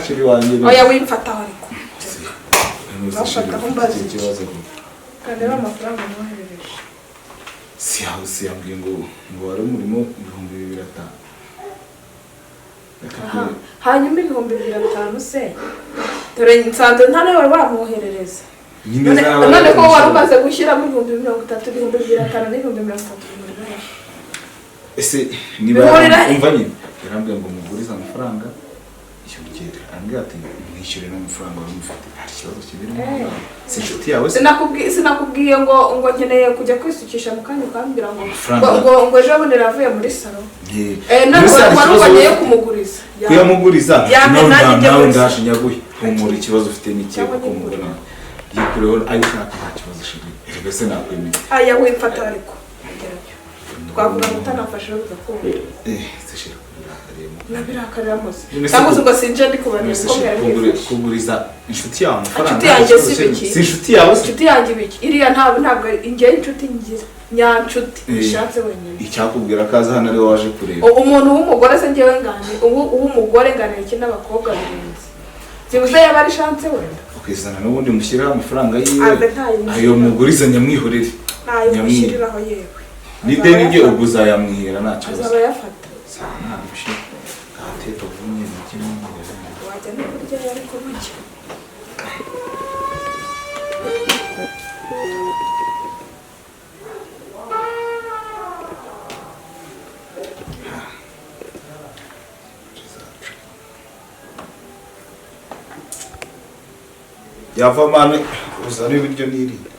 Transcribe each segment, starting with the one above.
Chéri wanjye. Oya, wimfataho ariko. None se chéri, Bafataho ufite mbazi. ikihe kibazo koko? Kandeba amafaranga mwoherereje. Si aho si yambwiye ngo wari umurimo 2500. Reka. Aha. Hanyuma 2500 se, dore nsanze nta nawe wari wamwoherereza. Nyine None zaba none ko wari umaze gushyiramo 30,000, 2500 n'ibihumbi 30 bihurira he? Ese niba Bihurira he? Umva nyine, yarambwiye ngo mugurize amafaranga yongere, arambwira ati mwishyure n'amafaranga wari umufite, hari ikibazo kibirimo? Si inshuti yawe se? Sinakubwiye ngo nkeneye kujya kwisukisha mu kanya, ukambwira ngo Amafaranga. ngo ejo bundi navuye muri salon. None Mbese hari wari ikibazo uboneye ufite? kumuguriza. Kuyamuguriza. Yampe Nawe nanjye njye nawe muri ndaje nyaguhe. Humura, ikibazo ufite ni ikihe? Cyangwa Kuko nyigure. mubona yikureho ayo ushaka, nta kibazo chéri. Erega se nakwemeye? Aya, wimfata ariko. Gerageza. Twavuga ngo utanafashe bigakunda. Se chéri, kubirakariyemo? Nabirakarira mose. None se Cyangwa se ngo sinje ndi kubareba None se uko chéri, mwari mwifashe. kuguriza inshuti yawe amafaranga, Inshuti nta yanjye kibazo si chéri. biki? Si inshuti yawe se? Inshuti yanjye ibiki? Iriya ntabwo njyewe inshuti ngira nyanshuti ishatse wenyine. Icyakubwira ko aza hano ari wowe waje kureba. Umuntu w'umugore se, njyewe ngani ubu uw'umugore nganira iki n'abakobwa birenze? Byibuze yaba ari Chance wenda. Ukizana n'ubundi mushyiraho amafaranga yiwe. Aze ntayo mushyiraho. Ayo muguriza nyamwihorere. Ntayo Nyamwihe. mushyiriraho yewe. N'ideni rye ubwo uzayamwihera, nta kibazo. Azaba ayafata. Ntabwo ahateka vunye kimwe. Wajya no kurya ariko burya. Yava mane uzane ibiryo nirinde.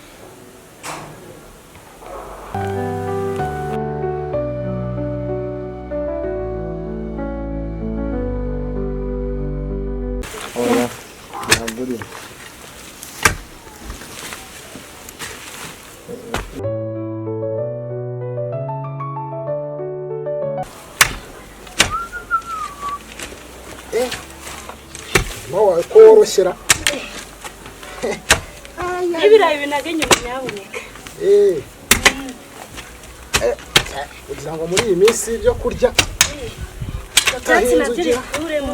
Oya, ntabwo urimo. Nawe ko woroshyera. N'ibirayi binaga inyuma nyabuneka. Kugira ngo muri iyi minsi ibyo kurya Ibyatsi nabyo ugira. bikuremo.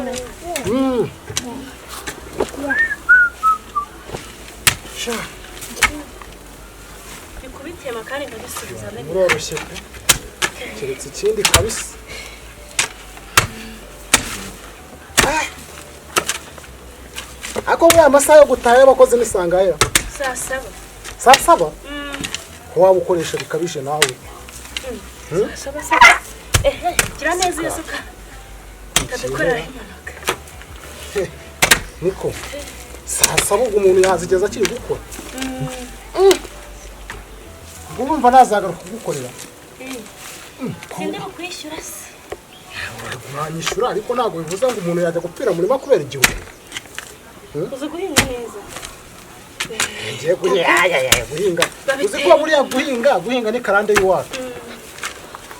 Sha, Bikubitema kandi ndabisubiza. muroroshye pe, keretse ikindi kabisa. Ah. Ariko muri aya masaha yo gutaha y'abakozi ni sangahe? Saa 7. Saa 7? Ko waba ukoresha bikabije nawe. Saa 7 se? Ehe, gira neza iyo suka itadukoreraho impanuka. Niko saa 7 ubwo umuntu yazigeza akiri gukora? Ubwo urumva nazagaruka kugukorera. Sindi bukwishyura se? Uranyishyura, ariko ntabwo bivuze ngo umuntu yajya gupfira mu murima kubera igihombo. Uzi guhinga neza. Ngiye guhinga, uzi ko buriya guhinga ni karande y'iwacu.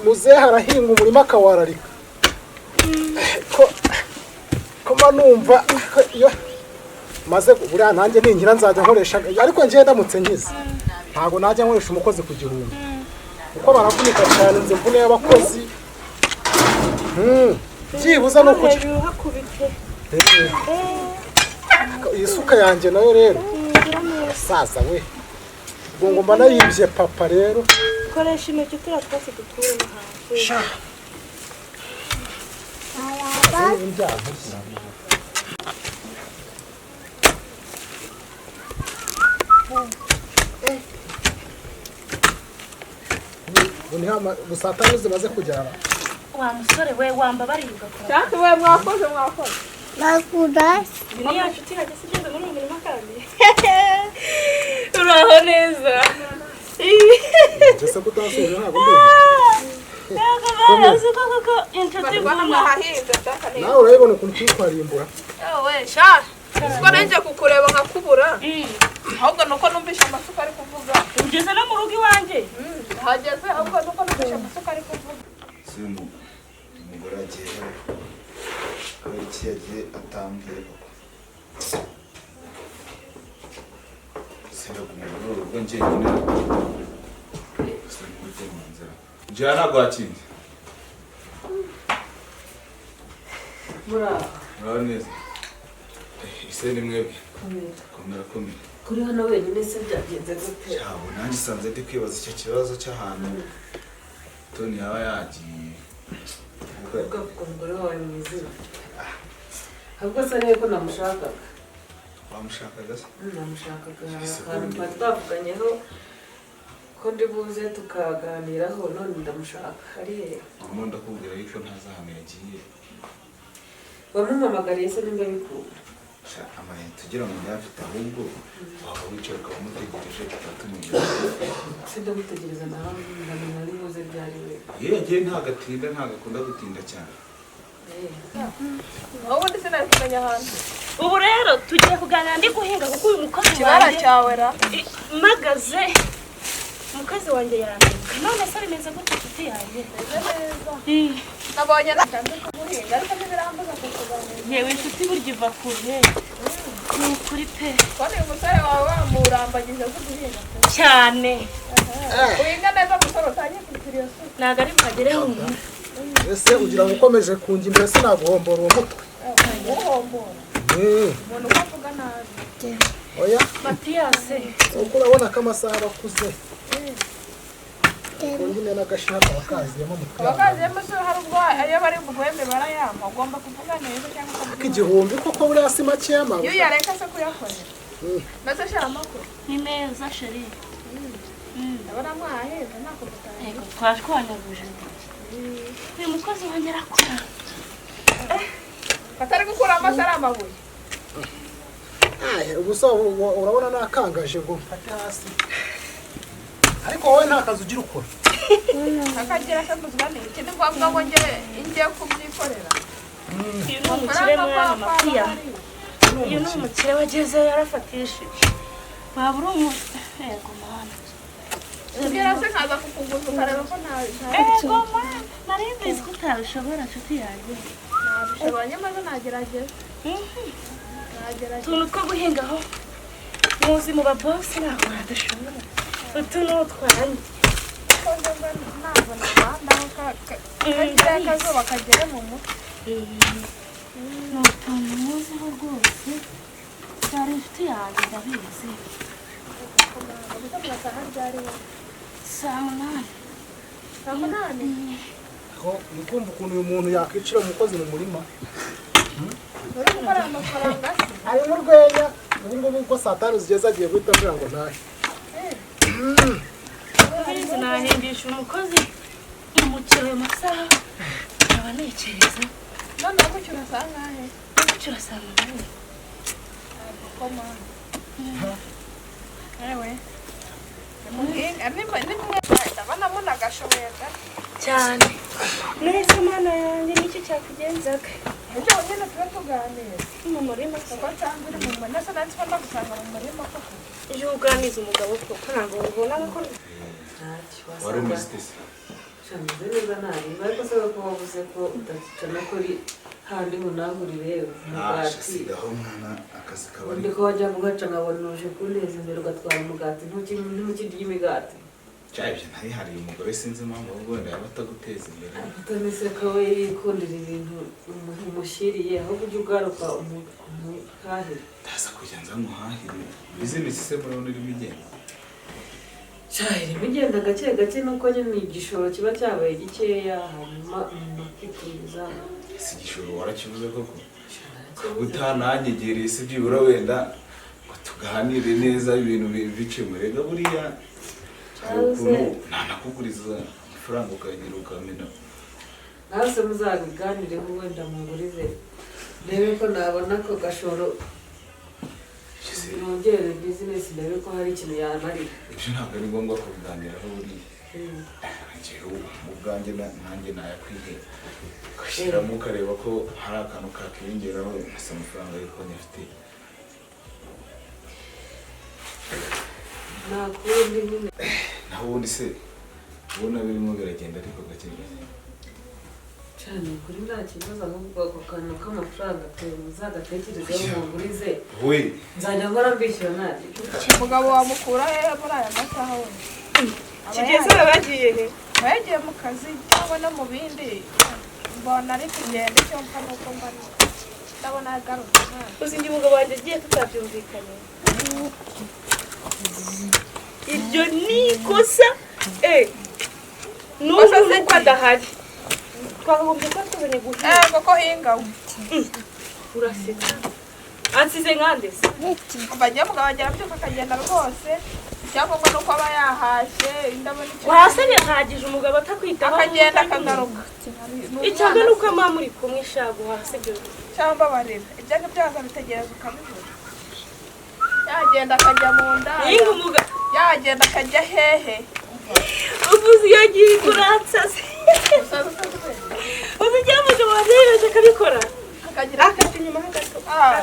Muzehe arahinga umurima akawararika, ko mba numva ko iyo maze buriya nanjye ningira nzajya nkoresha, ariko ngiye ndamutse nkize ntabwo najya nkoresha umukozi ku gihumbi, kuko baravunika cyane. Nzi imvune y'abakozi. Byibuze ni ukugira Hejuru hakubite. Iyi suka yanjye nayo rero, saza we, ubwo ngo mba nayibye papa rero. Koresha intoki, turiya twatsi dukuremo hasi. Sha. Ubu ni gusa 5 zimaze kugera. Wa musore we, wambabariye ugakora. Cyangwa we, mwakoze mwakoze. Ni ya nshuti yanjye se igeze muri uyu murima kandi? Uraho neza? Ndetse ko utasoje ntabwo ndumva. Yego, barazi ko koko inshuti Rwanda mvuna. mwahahinze data neza. Nawe urabibona ukuntu turi kwarimbura. Yewe sha, siko nanjye kukureba nkakubura, ahubwo nuko numvishe amasuka ari kuvuga. Ugeze no mu rugo iwanjye. Hageze, ahubwo nuko numvishe amasuka ari kuvuga. Se umugore agiye kubera iki yagiye atambwiye koko? Sindaguma muri uru rugo njyenyine gusa nk'ujye mu nzira. Njyewe ntabwo wakinze. Muraho. Muraho neza. Ese ni mwebwe? Komera. Komera, komera. Kuri hano wenyine se byagenze gute? Cyabo nanjye isanze ndi kwibaza icyo kibazo cy'ahantu Tony yaba yagiye. Ukavuga umugore wawe mu izina. Ahubwo se niwe ko namushakaga. Wamushakaga se? Namushakaga Ese akantu ubundi- twari twavuganyeho ko ndi buze tukaganiraho, none ndamushaka. Ari he? Ndimo ndakubwira yuko ntazi ahantu yagiye. Wamumpamagariye se nimba bikunda? Sha, amayinite ugira ngo ntiyafite, ahubwo waba wicaye ukaba umutegereje tukaba tumugera. Se ndamutegereza nawe ndamenya ari buze ryari we? Iyo yagiye ntabwo atinda, ntabwo akunda gutinda cyane. Wowe ubundi sinari kumenya ahantu. Ubu rero tugiye kuganira ndi guhinga kuko uyu mukozi Ikibara wanjye cyawe ra? Mpagaze, umukozi wanjye yaranduka. None se bimeze gute, inshuti yanjye? Meze neza. Nabonye natanze kuguhinga, ariko ntibirambuza kukuganira. Yewe inshuti, burya iva kure, ni ukuri pe. Kubona uyu musore wawe wamurambagije azi guhinga pe. Cyane. Uhinga neza musore, utangiye kugira iyo suka. Ntabwo ari buhagere, humura. Ese ugira ngo ukomeje kunjya imbere sinaguhombora uwo mutwe? Uhombora? Umuntu uko avuga nabi. Oya. Matiyase. Uko urabona ko amasaha aba akuze, ubwo nyine n'agashiha kaba kaziyemo mu twihangane. Abakaziyemo se hari ubwo iyo bari buguhembe barayampa? Ugomba kuvuga neza cyangwa Ariko ukavuga 1000 koko buriya si makeya iyo mabuja. uyareka se kuyakorera mbese shira amakuru. Ni meza, chérie. Ndabona mwaheza ntako mutahe. Yego, twashwanyaguje. Uyu mukozi wanjye arakora. Batari gukuramo se ari amabuye? Aye, ubu se urabona nakangaje ngo mfate hasi? Ariko wowe nta kazi ugira ukora. Akagira se muzwa ni iki? Ni ngombwa ngo njye kubyikorera? Uyu ni umukire mwana, Matiya. Uyu ni umukire wagezeyo, yarafatishije. Waba uri umu yego mana. Mbwira se nkaza kukuguza ukareba ko nta Ego mana, nari mbizi ko utabishobora, nshuti yanjye. Nabishobora, nyamaze nagerageza. Nagerageza. Utuntu two guhingaho muzi mu babosi ntabwo wadushobora, utu ni utwanjye. Ko mba nabona aho kagira akazuba kagere mu mutwe. Ni utuntu muziho rwose, byari inshuti yanjye, ndabizi. Gusa murataha ryari wowe? Saa 8. Saa 8? Ko ni kumva ukuntu uyu muntu yakwicira umukozi mu murima. Uri gukorera amafaranga se? Ari mu rwenya. Ubu ngubu ubwo saa 5 zigeze agiye guhita ambwira ngo ntahe. Ndabizi, nahingisha umukozi umukiro ayo masaha nkaba ntekereza. None gutyo urasa nkahe? Gutyo saa 8. Koma ewe, nimuhinga nimwe, ndabona munagashoboye da. Cyane neza, mana yanjye, nicyo cyakugenzaga? Ejo nyine tuba tuganira. Mu murima se? Kuko nsanzwe uri mu murima se, nansi ko ndagusanga mu murima koko. Iyo uganiza umugabo koko ntabwo ubona ko Ntacyo. Wari Wasanga umeze ute se? Shameze neza, ntareba, ariko se ko wavuze ko utakica no kuri handi ngo nagurire umugati? Sigaho mwana, akazi kaba ari Ubundi ko wajya kugaca nkabona uje kunteza imbere ugatwara umugati, ntukirya imigati. Cya, ibyo ntayihariye umugore, sinzi impamvu, ahubwo wenda yaba ataguteza imbere. Utamese ko we yikundira ibintu umushyiriye, ahubwo ujya ugaruka umuhahire. Ndaza kujya nza muhahire. Bizinesi se murabona irimo igenda? Sha, irimo igenda gake gake, nuko nyine igishoro kiba cyabaye gikeya, hanyuma umuntu akitumiza. Si igishoro warakibuze koko? Utananyegereye se byibura wenda ngo tuganire neza ibintu bicemo? Rega buriya hari ukuntu ntanakuguriza amafaranga ukagira ukamena. Nawe se muzabiganireho, wenda mungurize ndebe ko nabona ako gashoro, nongere bizinesi, ndebe ko hari ikintu yamarira. Ibyo ntabwo ari ngombwa kubiganiraho buriya. Njyewe mu bwanjye nanjye nayakwihera ugashyiramo ukareba ko hari akantu kakiyongeraho, ese amafaranga y'uko nyafite. Nta kundi nyine. Naho ubundi se ubona birimo biragenda, ariko gake gake. Cyane kuri nta kibazo, ahubwo ako kantu k'amafaranga pe muzagatekerezeho mungurize. We. Nzajya nkora mbishyura ntacyo. Umugabo wamukura hehe muri aya masaha we? Aba Kigeze bagiye he? Aba yagiye mu kazi cyangwa no mu bindi, mbona ari kugenda, icyo mpfa nuko mba ari Ndabona agarutse. Uzi njye umugabo wanjye agiye tutabyumvikanye, iryo ni ikosa. N'ubu Ikosa se nuko adahari twakagombye kuba tuzanye guhinga. Ego ko hinga we. Urasetsa, ansize nkande se? Umva, njyewe umugabo wanjye arabyuka akagenda rwose, icyangombwa ni uko aba yahashye indabo n'icyo. Wahase birahagije umugabo atakwitaho? Akagenda akagaruka. Icyanga ni uko muba muri kumwe shago hasi ibyo. Cyangwa mbabarira, ibyo ngibyo wazabitegereza ukabibura. Yagenda akajya mu nda. Yinga umugabo. Yagenda akajya hehe? Uvuze iyo ngiye uransase. Usaza utazi. Uzi igihe umugabo wanjye yibeje akabikora akagira akaca inyuma ho gato. Ah.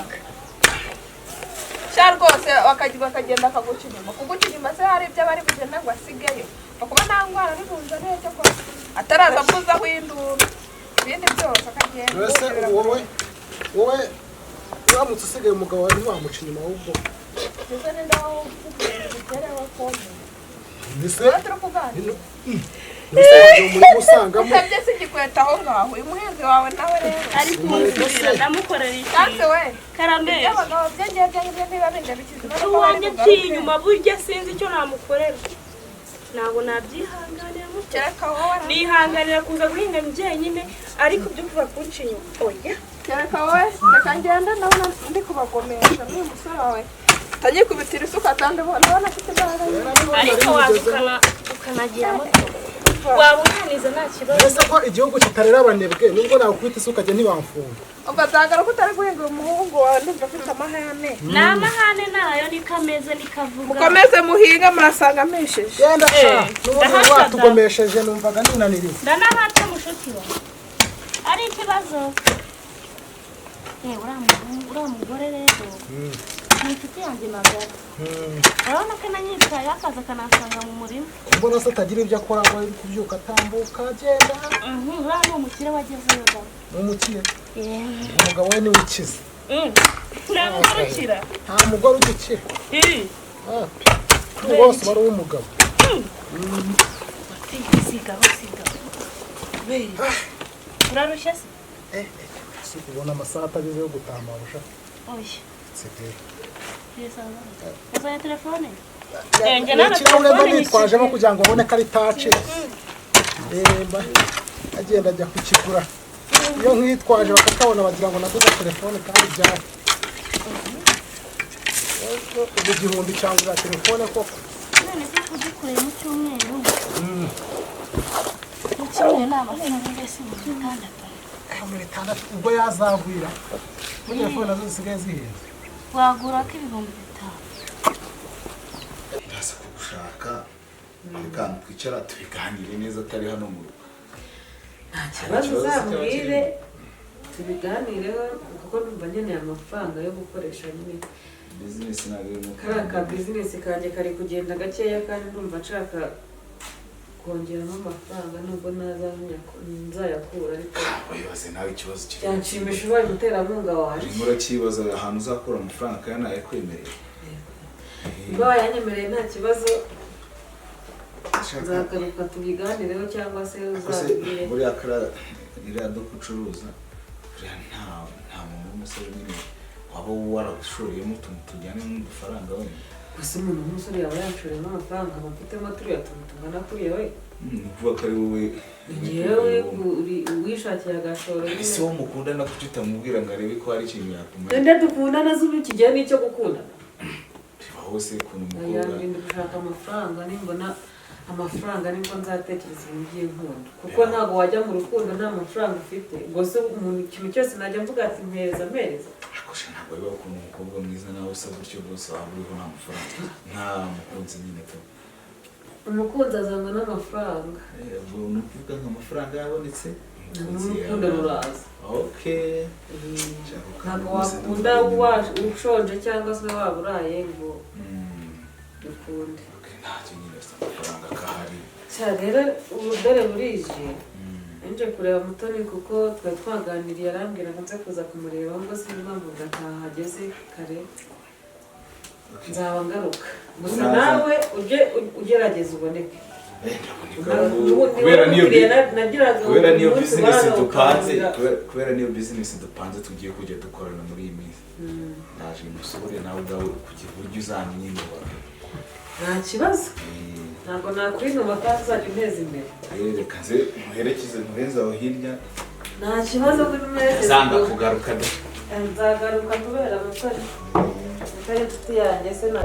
Sha rwose akagenda akaguca inyuma, kuguca inyuma se hari ibyo aba ari bugende ngo asigeyo? Kuba nta ndwara ari bunzanire cyo kuba ataraza avuzaho induru, ibindi byose akagenda. Mbese wowe uramutse usigaye, umugabo wawe ntiwamuca inyuma ahubwo? Ndetse n'inda wowe ufite ubitereho kome. Mbese Tuba turi kuganira. Mbese wajya mu murima usangamo Usabye si igikweta aho ngaho uyu muhinzi wawe nawe rero. Ari kumusubira ndamukorera Kanse iki? We. Karame. Iby'abagabo bye ngiye byo niba bindeba ikizima nuko bari Uwanjye bugaruke. aciye inyuma burya sinzi icyo namukorera, ntabwo nabyihanganira muto. Kereka wowe. Nihanganira kuza guhinga njyenyine, ariko ibyo kuva kunca inyuma oya. Kereka wowe, reka ngende, ndabona ndi kubagomesha n'uyu musore wawe atanyikubitira isuka kandi ndabona afite imbaraga nyinshi. Ariko waza ukanagira muto, waba unaniza nta kibazo. Mbese ko igihugu kitarera abanebwe, nubwo nakubita isuka njye ntibamfunga? Ubwo nzagaruka utari guhinga uyu muhungu wawe, ndumva afite amahane. Ni amahane nayo niko ameze niko avuga. Mukomeze muhinge, murasanga mpishije. Genda sha, n'ubundi Ndahafata. watugomesheje numvaga ninaniriwe. Ndanahatse mushuti wawe ari ikibazo. Uriya mugore rero ni inshuti yanjye magara, urabona ko ananyitayeho akaza akanansanga mu murima. Mbona se atagira ibyo akora ngo ari kubyuka atambuka agenda? Uriya ni umukire wagezeyo da. Ni umukire? Umugabo we niwe ukize. Nta mugore ukira. Nta mugore ugikira. Kuri ubu bose bari uw'umugabo. Sigaho sigaho, kubera iki? Urarushye se? Si ubona amasaha atageze yo gutaha, mabusha? Oya. Sibyo. Uzanye telefone? Njye nta na Ikirahure mba telefone nitwajemo nyishyize. kugira ngo babone ko ari touch. Mba agenda ajya kukigura, iyo nkitwaje bakakabona bagira ngo naguze telefone kandi byari ubu 1000 cyangwa telefone koko. None se kugikoreye mu cyumweru, mu cyumweru ni amafaranga mbese 6,000. 6,000 ubwo yazagwira muri telefone nazo zisigaye zihenze. Wagura ko 5000. Ndaza kugushaka reka twicara tubiganire neza atari hano mu rugo. Nta kibazo, uzambwire tubiganireho kuko numva nkeneye amafaranga yo gukoresha nyine. Bizinesi ntabwo irimo. Kariya ka bizinesi kanjye kari kugenda gakeya kandi ndumva nshaka kongeramo amafaranga nubwo ntazamenya ko nzayakura ariko Wibaze nawe ikibazo kiri. byanshimisha ubaye umuterankunga wanjye. Urimo urakibaza ahantu uzakura amafaranga kandi nayakwemereye. Niba wayanyemereye nta kibazo. Ndashaka- Nzagaruka tubiganireho cyangwa se Ariko se uzabwire. buriya kariya iriya duka ucuruza buriya nta muntu w'umusore nyine waba waragushoreyemo utuntu tujyana n'udufaranga wenda? Gusa umuntu w'umusore yaba yanshoreyemo amafaranga aba mfitemo turiya tuntu tungana kuriya we? Ni ukuvuga ko ari wowe. Njyewe wishakiye agashoro nyine. Ese wowe mukundana kuki utamubwira ngo arebe ko hari ikintu yakumara? Nde dukundana z'ubu kigiye n'icyo gukundana? Reba hose ukuntu umukobwa Ndi gushaka amafaranga, nimbona amafaranga nibwo nzatekereza ibintu by'inkundo, kuko ntabwo wajya mu rukundo nta mafaranga ufite. Ubwo se umuntu ikintu cyose najya mvuga ati mpereza mpereza? Akosha ntabwo biba ukuntu umukobwa mwiza nawe usa gutyo rwose waba uriho nta mafaranga, nta mukunzi nyine tu. Umukunzi azanwa n'amafaranga. Ubwo ni ukuvuga ngo amafaranga yabonetse umukunzi N'urukundo ruraza. Okay. Ntabwo wakunda ushonje cyangwa se waba uraye ngo ukunde. Okay, ntacyo nyine, afite amafaranga akahari. Cya rero ubu dore burije, nje kureba Mutoni kuko twari twaganiriye arambwira ngo nze kuza kumureba, ngo sinzi impamvu ndatahageze kare. Nzaba ngaruka gusa. Uzaza. Nawe ujye ugerageza uboneke. Ndaboneka ubu, kubera niyo kubera niyo business dupanze, kubera niyo business dupanze tugiye kujya dukorana muri iyi minsi, ndaje musure nawe ubwawe kugira uburyo uzamyinuba. Nta kibazo, ntabwo nakwinuba kandi uzajya unteza imbere. Reka nze muherekeze, muheze aho hirya. Nta kibazo kuri meza. Zanga kugaruka da. Nzagaruka kubera Mutare, Mutare inshuti yanjye se na.